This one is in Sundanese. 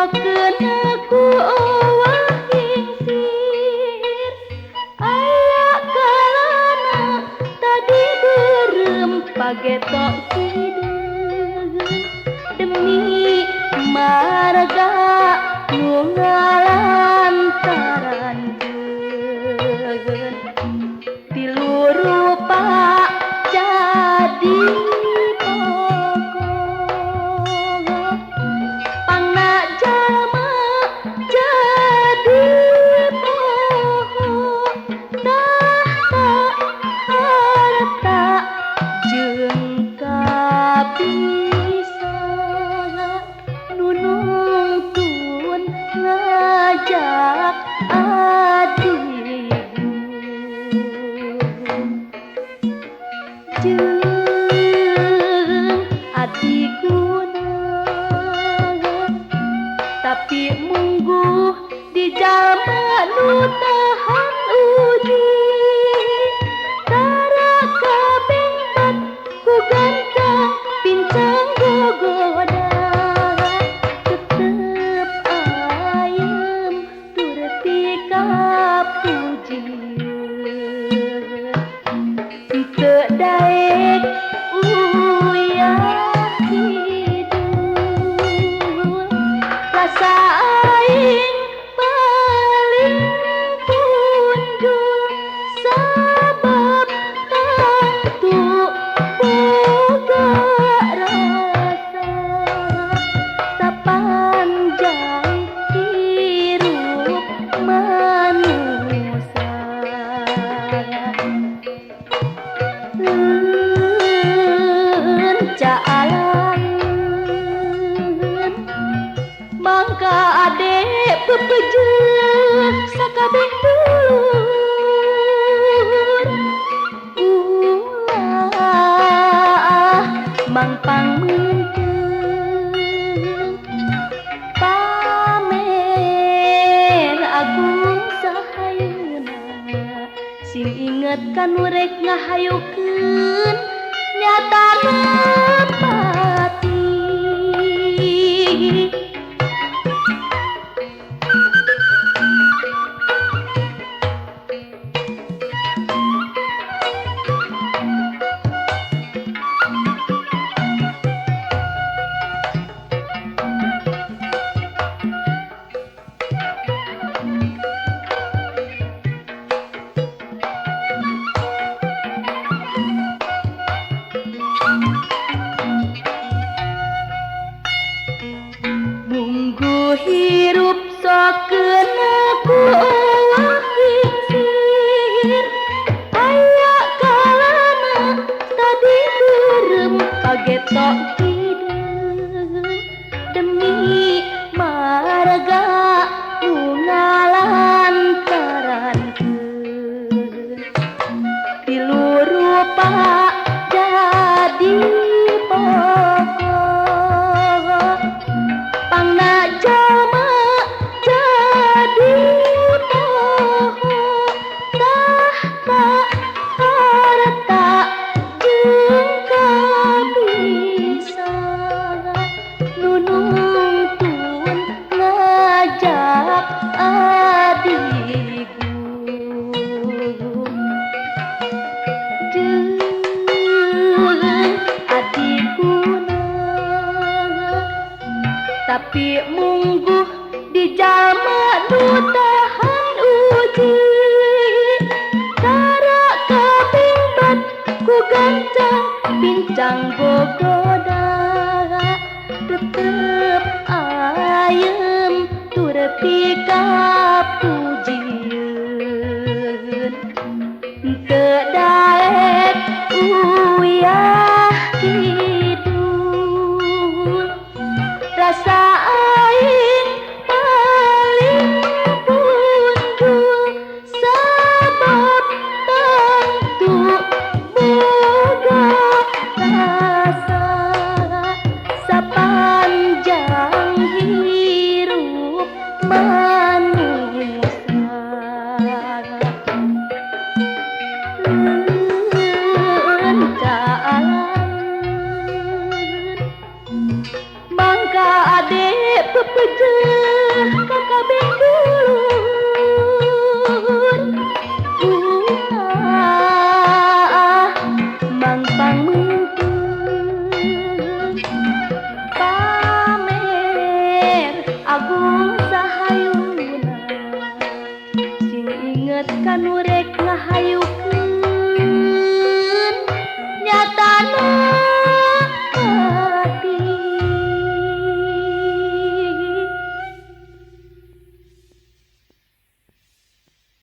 Sok kena ku owah kingsir aya kalana tadi beureum pagetok hideung demi marga nu ngalantaran tilu rupa jadi pokok pangna jalma jadi poho tahta harta jeung kabisa nu nungtun ngajak adigung jeung adiguna tapi mungguh di jalma nu tahan uji tara kabengbat ku gancang pincang gogoda tetep ayem tur pikapujieun teu daek uyah kidul rasa aing paling punjul sabab tangtu boga rasa sapanjang hirup manusia. Caalan mangka ade pepejeuh sakabeh dulur ulah mangpang meunteung pamer agung sahayuna sing inget ka nu rek ngahayukeun nyatana pati. Munggu hirup sok kena ku owah kingsir aya kalana tadi beureum pagetok hideung demi marga nu ngalantaran tilu rupa jadi pokok pangna jalma jadi poho tahta harta jeung kabisa nu nungtun ngajak adigung jeung adiguna tapi mungguh di jalma nu tahan uji tara kabengbat ku gancang pincang gogoda tetep ayem tur pikapujieun teu daek uyah kidul rasa aing paling punjul sabab tangtu boga rasa sapanjang hirup manusia. Caalan Bejeh ka kabeh.